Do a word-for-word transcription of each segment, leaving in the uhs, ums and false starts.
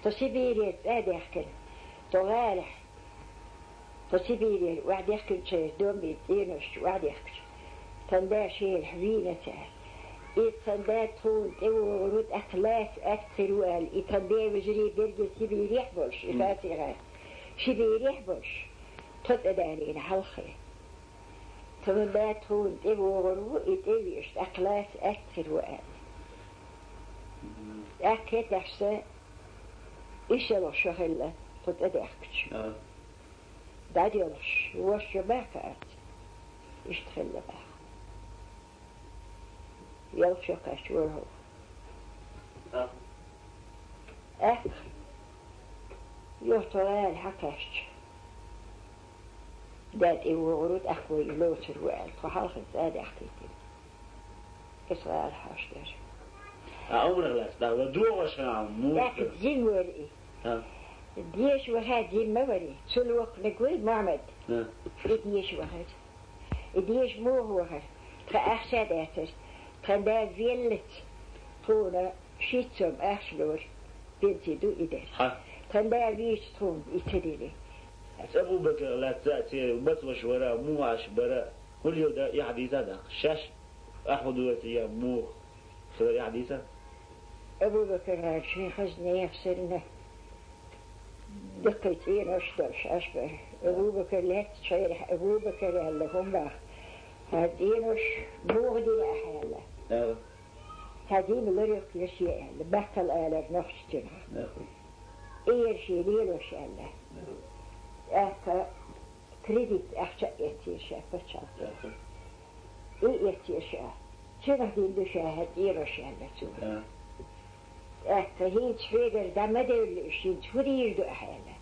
Тхо Сибирера цӀа даьхкина. Тхо гӀалахь. Тхо Сибирера охьадаьхкинчеран домбий цӀенош чу охьадаьхкича. Тхан да шелахь вийна цара. И тхан да тхуна тӀевогӀур ву, тӀаккха лаца атта хир ву аьлла. И тхан бевижарий берригаш Сибирехь болуш, и Хасигара. Сибирехь болуш, тхо цӀадалийна хьалххе. Тхан да тхуна тӀевогӀур ву, и тӀевеаш, тӀаккха лаца атта хир ву аьлла. ТӀаккха хӀетахь сан ишелла шо хилла, тхо цӀа даьхкича. ДӀаделхаш, вошшо баьхка аьлла. Иштта хилла баьхка. Ялх шо кхаьчча вара хьо. ТӀаккха, юха тхо гӀала хьакхаьчча, да тӀевогӀур ву, тӀаккха вай и лоцур ву аьлла, тхо хьалхара цӀа даьхкийтина. Иза гӀала хьаштара. А Ӏумрах лаьцна дӀа ван догӀуш хьан муха? ТӀаккха зим вара и. Деша ваха зим ма вара и. Цул воккханиг вуй Мухьаммад. И деша вахара. И деша муха вахара? Тхан ахча дацара. Тхан да веллац. Тхуна шийтта сом ахча лора. Пенси ду и дара. Тхан да вийча тхуна и ца дели. Абу-Бакар лаьцна а церан маца ваша вара, муха Ӏаш бара, хӀун леладар и хьадийца даккха. Шаьш Ахьмад ваций я муха хилар и хьадийца? Абу-Бакар шайн хаза нехан санна, даккхий цӀенош долуш Ӏаш бара. Абу-Бакар лаьцначу хенахь Абу-Бакар аьлла хӀума баха. Хьан цӀенош муха дина ахьа аьлла. Хьан дина ларъян еш я аьлла. Баккхал алар нохча цуьнах. И яра шен лелош аьлла. ТӀаккха кредит ахча а эцира ша пачхьалкхе. И эцира ша. Цуьнах дина ду ша хьан цӀенош аьлла цо. ТӀаккха хӀинца хьоьгара дӀа ма девлла уьш, хӀинца хӀун дийр ду ахьа аьлла.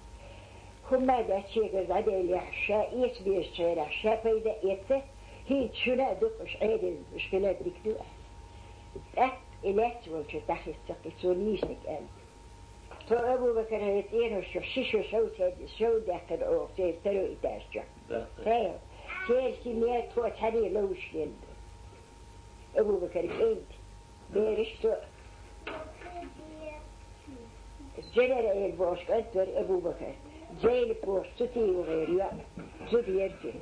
ХӀумма а дац шегара дӀаделлехь, ша эца безачарах ша пайда а эцца, хӀинца шуна а дукха уьш Ӏедал, уьш хилар дика ду аьлла. ТӀаккха и лаьцна волчу дӀахеццакх и цо нийсаниг аьлла. Тхо Абу-Бакар хьайн цӀенош чу ши шо шовзткъе шовзткъа даьккхина оха церан второй этаж чохь. Церан семья тхо цхьаьний ловзуш лелла ду. Абу-Бакар кӀентий, бераш цо. Джанар-Ӏела бохуш кӀант вара Абу-Бакар. Зайнап бохуш цу тӀе вахара йоӀ, зуда яра цуьнан.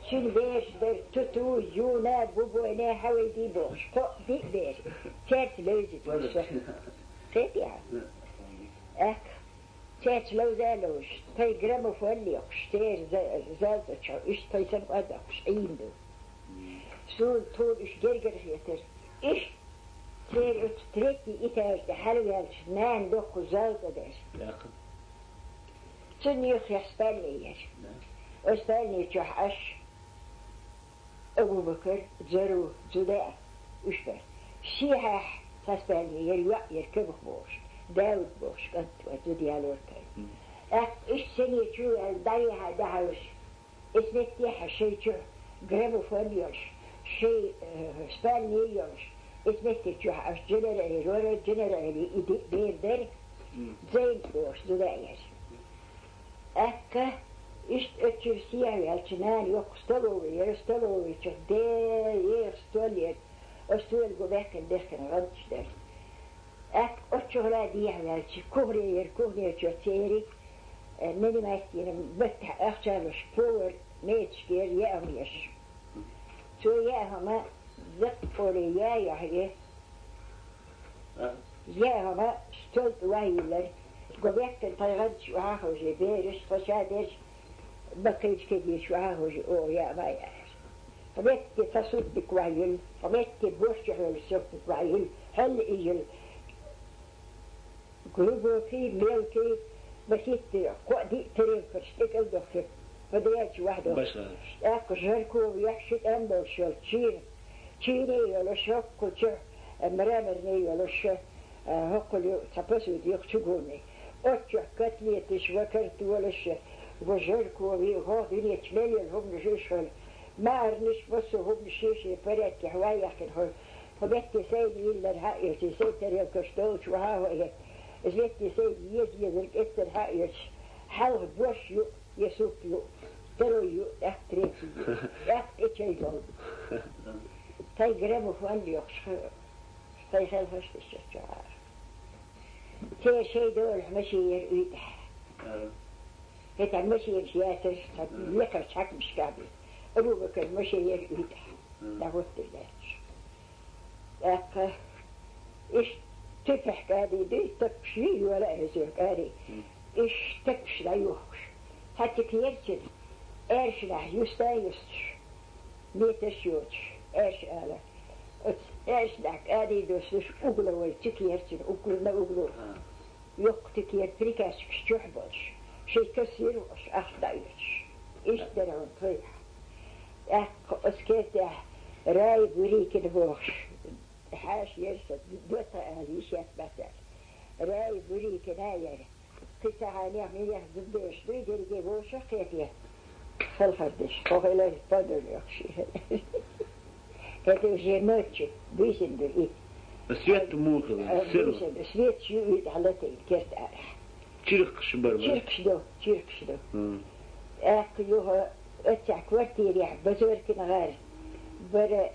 Цуьнан бераш дара Туту, Юна, Бубойна, Хьавайди бохуш. Кхоъ-диъ бер. Цаьрца левзира уьш. Кхетий хьан? Аьхка. Цаьрца ловза а ловзуш, тхайн граммофон а лоькхуш, церан за-, залтӀа чу уьш тхайн самукъа а доккхуш, Ӏийна ду. Суна тхуна уьш гергара хетара. Уьш церан оцу третий этаж тӀе хьалаваьлча, нана доккха залтӀа дара. Цунна юххехь спальни яра. Оцу спальни чохь Ӏаш Абу-Бакар, Зару, зуда а уьш бара. Сехьахь цхьа спальни яра, йоӀ яра Кабух бохуш, Дауд бохуш кӀант вара, зуда ялора кара. ТӀаккха иштта сине чу ваьлла, дӀавехьа дахьалуш, иза меттехьа шайн чу граммофон йолуш, шайн, э, спальни йолуш, иза метте чохь Ӏаш Джанар-Ӏела вара, Джанар-Ӏела и диъ бер дара, Зайнап бохуш зуда а яра. ТӀаккха иштта оцу чуьра сехьа ваьлча, нана йоккха столовый яра, столовый чу де еха стол яра, оцу стоьла гу баьккхина бехкина гӀанташ дара. ТӀаккха оцу чуьра дехьа ваьлча, кухня яра, кухня чу церан, э, нанимать йина, баттахь ахча луш, повар, мецашка яра яа хӀума еш. Цо яа хӀума даккхале яа йохье, яа хӀума стол тӀе вайиллара. Го беттан тхайн гӀанташ охьа а ховший, бераш, тхо ша дерш, баккхийчу кегийчу охьа а ховший, оха яа ма яара. Хьо метте цхьа сутник вайилла, хьо метте борщ чохь йолу сотник вайилла, хьалла ийжина. Глубокий, мелкий, маситта кхоъ-диъ тарелкаш тӀекӀалдохкира, хӀо даьлча ваьхьадо. ТӀаккха жарков яхь ши тӀам болуш йолу чийна, чийне йолуш, хӀоккхул чу, мраморне йолуш, хӀоккхул ю цхьа посуда ю чугунный. Оццу чохь котлеташ, ва картолаш, ва жаркови, хӀокху дуьнен чу мел йолу хӀуманаш уьш хуьлу. Маьрнаш, массо а хӀуманаш шен-шен порядкехь вайяхкина хуьлу. Хьо метте сайна йиллина хьаоьций, сайн тарелкаш долчу охьа а хьо хӀетта. Иза метте сайна еза-езарг эццара хьаоьцуш, хьалха борщ ю, я суп ю, второй ю, тӀаккха третий ю, тӀаккха тӀе чай долу. Тхайн граммофон лоькхуш, тхайн хелхаш тӀе чохь. Церан шоай долахь машен яр уьйтӀахь. ХӀетахь машенаш яцара, цхьа лекхарчу хьаькамашкахь бен. Абу-Бакар машен яр уьйтӀахь. ДӀахӀуттур дац. ТӀаккха иштта туьпехь кӀади дуй, таппаш юй, йола а хӀезо кӀади. Иштта таппаш дӀайохкуш. Цхьа тика яр цуьнан, аьршнахь юста а юстуш, меташ йоцуш, аьрш ала. Оцу аьршнахь кӀади доссуш угла вай тика яр цуьнан, угла на угла. Йоккха тика яр приказчикаш чохь болуш, шайн кассир а волуш, ахча дӀаоьцуш. Иштта дара хьуна тхайхь. ТӀаккха оцу кертехь Рай Бурикина бохуш, хьаша яра сан, доттагӀа ала йиш яц бацара. Рай Бурикина яра. Кхин цхьа хьанех минех зудабераш дуй, дерриге вовшах а кхетий. Халхар деш, хӀокху хилар подонок ши. Это уже ночью, буьйсанна ду и. Свет муха хилла, сиро. Буьйсанна, свет шу и хьалатайна керта арахь. Чиркхаш бара, бара? Чиркхаш ду, чиркхаш ду. ТӀаккха юха оццехь квартирехь Базоркин гӀар бара.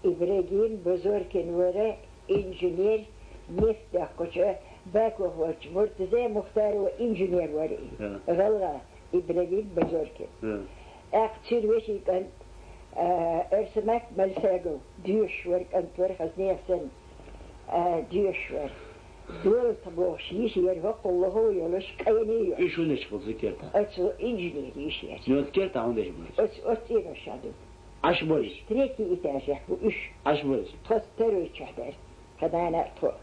Ибрагим Базоркин вара инженер, нефть доккхучу Баков волчу Муртаза Мухтарова инженер вара и. ГӀалгӀа Ибрагим Базоркин. ТӀаккха цуьнан вешин кӀант, а, Арсамак Мальсагов, доьшуш вара, кӀант вара, хаза нехан санна, а, доьшуш вара. Долта бохуш йиш яра, хӀоккхул лохо йолуш, къене йолуш. Уьш хӀун деш бара кертахь? Оцу инженер йиш яра. Оцу кертахь хӀун деш бара? Оцу, оцу цӀенош ду. Ӏаш бара уьш? Третий этажехь бу уьш. Ӏаш бара уьш? Тхо второй чохь дара. Тхан нана а, тхо.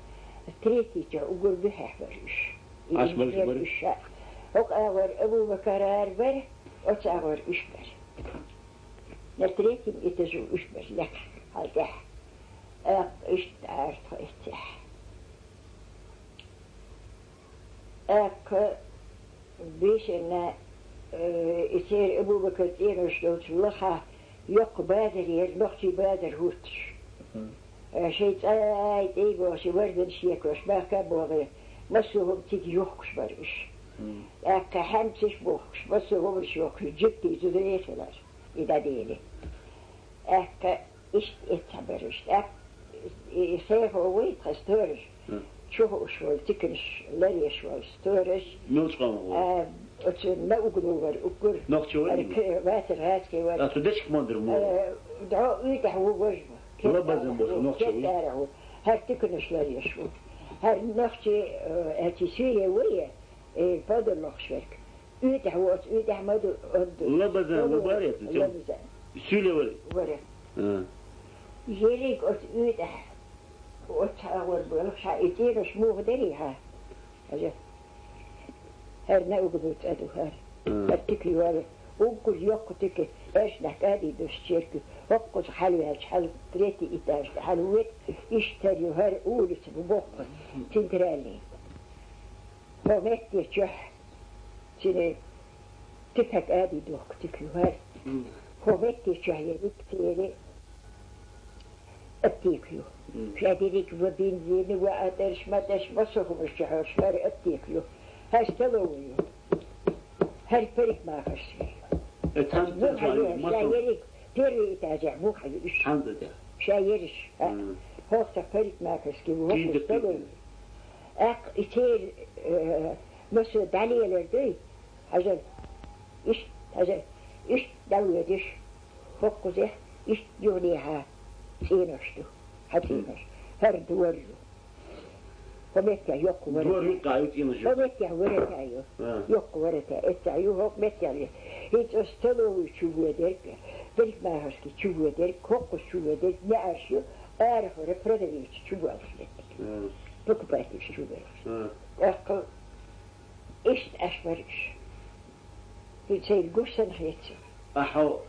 Третий чохь уггар буьхьехь бара уьш. Ӏаш бара уьш бара? Уьш ша. ХӀокху агӀор Абу-Бакарара бара, оцу агӀор уьш бара. На третьем этаже уьш бара, лекха, хьал тӀехь. ТӀаккха иштта Ӏара тхо эццехь. ТӀаккха бийшина, э, и церан Абу-Бакар цӀенош долчу лаха йоккха базар яра, нохчийн базар хӀуттуш. Э, шайн цӀа а тӀе а бохуш, варданаш а екъош, бахка а богӀий, массо а хӀума цига йохкуш бара уьш. ТӀаккха хьаьмсаш а бохкуш, массо а хӀуманаш йохкуш, жуьгтий зуда а хилар, и дӀадели. ТӀаккха иштта эццахь бара уьш. ТӀаккха и, и сехьо вуй тхан сторож. Чу хууш волу, циканаш ларъеш волу сторож. Муьлхачу къомах вара? А, оцу на угла вара, уггар. Нохчи вара? Ара, вацара, гӀазкхи вара. А, цу дечка ма дара мо? Э, дӀо уьйтӀахь ву важа ву. Лабазан боху нохчи ву? Керта арахь ву. ХӀара циканаш ларъеш ву. ХӀара нохчи, э, аьлчи суьйре ву я, э, подонок шверг. УьйтӀахь ву, оцу уьйтӀахь ма ду, оцу ду. Лабазан ву бара я цу? Лабазан. Суьйле вара? Вара. А. Ерриг оцу уьйтӀахь, оцу агӀор бу, ша и цӀенош муха дарий хьан? Хьажа. ХӀара на угла цӀа ду хӀара. А. ХӀара тика ю вара. Уггар йоккха тика, аьршнахь кӀади дусу черг ю. ХӀоккхуза хьалаваьлча, хьала третий этажда хьалавоьду, иштта хӀара ю, хӀара улица бу боккха, центральный. ХӀо метте чохь, цуьнан тифа кӀади дохку тика ю хӀара. ХӀо метте чохь ерриг церан аптека ю. Ша дерриг ва бензин, ва атӀарш, матӀарш, массо а хӀуманаш чохь йолуш хӀара аптека ю. ХӀара столовый ю. ХӀара парикмахерская ю. Э, цхьана цӀа чохь ю, ша массо а ерриг первый этажехь муха ю уьш. Цхьана цӀа тӀе? Ша ерриш, а. ХӀокху цхьа парикмахерский ву, хӀокху столовый. ТӀаккха и церан, э, массо а дӀалелар дуй, хьажал, иштта, хьажал, иштта дӀавоьдуш, хӀокхузехь, иштта юханехьа цӀенош ду, хьан цӀенош, хӀара дора ю. ХӀо меттехь йоккха ворота. Дора юккъехь ю цӀенош ю. ХӀо меттехь ворота ю. А. Йоккха ворота. Эццахь ю хӀокху меттехь ю. ХӀинца оцу столовый чу воьдерг, парикмахерский чу воьдерг, хӀокхуза чу воьдерг, неӀарш ю, арахура продавец чу воьлхуш дерг. А. Покупательш чу воьлхуш. А. ТӀаккха иштта Ӏаш бара уьш. Церан гуш санна хеташ. Ахьа,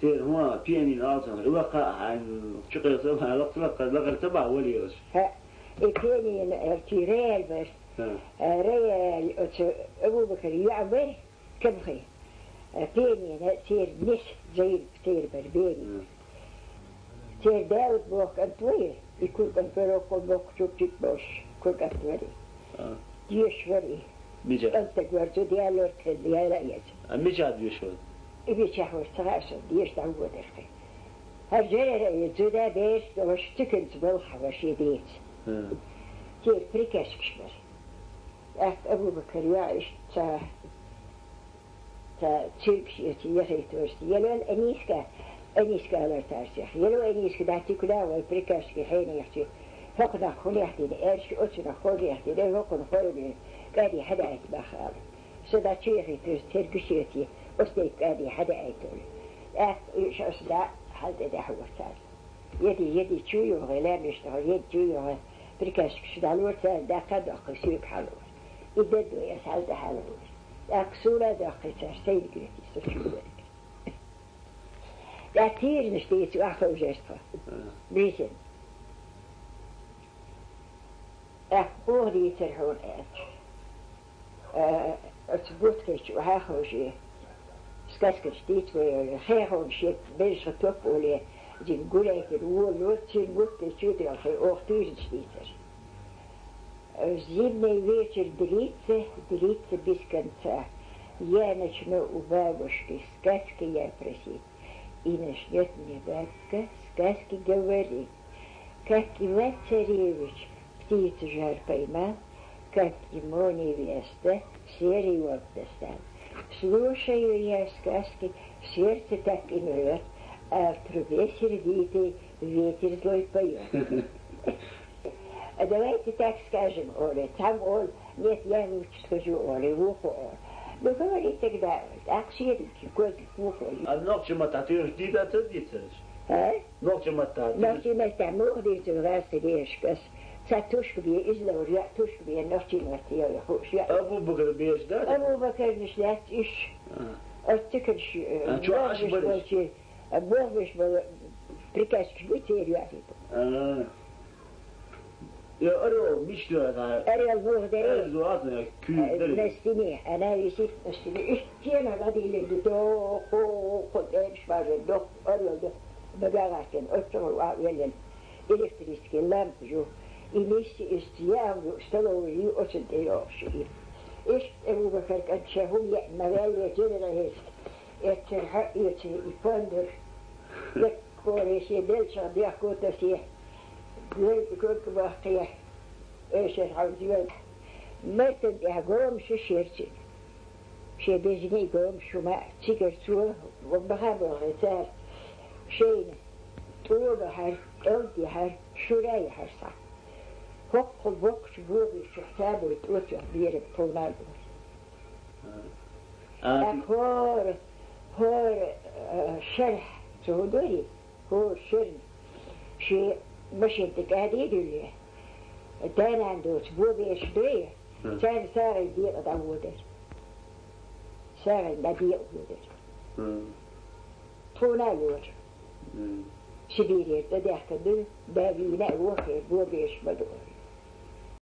церан хӀун, пианино алсам, и лакха а хьайна, чу кхайса, лакха, лакха, лакхара ца бахьа валелаш. ХӀаъ, и пианино, э, церан рояль бара. Э, рояль оцу Абу-Бакаран йоӀ бара, Камхин. Э, пианино церан нис Зайнап церан бара, бери. Церан Дауд боху кӀант вара, и кура кӀант вара, оккхул боккхачуьнга чуьра болуш, кура кӀант вара и. А. Доьшуш вара и. Мича? КӀантаг вара, зуда ял лорг хилла, яла а еза. А мичахь доьшуш вара? И мичахь вара, ца хаьа сан, деша дӀавоьдура кхин. ХӀара жерара и зуда бераш долуш цуьнца балхахь вара шен деца. А. Церан приказчикаш бара. Абу-Бакар йоӀ иштта ца, ца цуьргаш эца яхийтарца. Елвел Аниска, Аниска алар царцех. Елвел Аниска, да, тикула вай приказчик хьенехчи. ХӀокхунах хӀун яхтина, аьрша оцунах хӀун яхтина, хӀокхунна хӀора бен кӀади хьадаайта бахала. Со да чу яхийтарца тергаш эца, оцу тайпа кӀади хьадаайта олу. ТӀаккха уьш оцу да хьал тӀе дӀахьора цара. Еди, еди чу йогӀе, лаьмнаш тӀехь еди чу йогӀе, приказчикаш дӀалора цара, даккха а доккхий соьга хьалора. И дадо эс хьал тӀе хьалора. ТӀаккха суна а доккхий цара, сайна гуьйти со чу верг. ТӀаккха тирнаш дийца охьаховшар тхо. Бийсина. ТӀаккха оха дийцар хьуна аьлча. Э, оцу бутхечу хьаховше, сказкаш дийца вай, хехонаш шек бежха топ оле, зин гулайтина воло, цуьнан бутхечу делхе, оха туьйранаш дийцар. Э, зимний вечер длится, длится без конца. Я начну у бабушки сказки я просить. И начнёт мне бабка сказки говорить. Как Иван-царевич птицу жаль поймал, как ему невеста серый волк достал. Слушаю я сказки, сердце так и мрёт, а в трубе сердитый ветер злой поёт. А давайте так скажем, оле, цхьамма олу, нет, я лучше схожу, оле, вукхо олу. Ну, говори тогда, тӀаккха шен козлик вукхо ю. А нохчийн маттахь туьйранаш дийца ца дийцараш? А? Нохчийн маттахь туьйранаш? Нохчийн маттахь муха дийцар гӀазкхи берашка ас? Цхьа тушка бен, иза ловр яа тушка бен, нохчийн маттахь ял хууш яа. Абу-Бакар бераш да? Абу-Бакарнаш лаьцна уьш. А. Оццу кхерш, э, А, чу аш бохбеш бараш? Болчу, а, бохбеш болу приказчикаш бу церан йоӀ. А. Я орел мича доьгӀна? Орел муха дара? Орел вацна, куьйга дара. На стене, она висит на стене. Уьш стенах дӀадиллина ду, доху, кху тӀераш бажа, доху, орел ду. НагагӀаьттина, оццахула а веллина. Электрический лампа ю. И мисси иштта яам ю, столовый ю, оцун тӀе йогӀуш ю и. Иштта Абу-Бакар кӀант ша хӀума еана ма ваьллера, жимма хӀеста. Эццара хьаэций и пондар. Даккхоре шен беллачух дехко тасий. Гоьлга, гоьлга бахкий. Эшар хьалзоьлга. Мартан тӀехь гомаш ю шерчина. Шен безний гомаш хӀума а, цигара цо баха бохий цара. Шайна тӀо бахьара, кӀалд яхьара, шура яхьара схьа. ХӀокху боккхачу богӀучух цабой тӀоцох берам тхуна а бора. А, ТӀаккха хӀора, хӀора, а, шарахь, цо хӀун дори, хӀора шарна, шен машина тӀе кӀади а дуьллий, да-нана доцу бобераш дуй, Мгм. Царна сагӀина декъа дӀаводара. СагӀина дӀадекъа водара. Мгм. Тхуна а лора. Мгм. Сибирера тӀедаьхкина ду, да вийна а вохе, бобераш ма ду.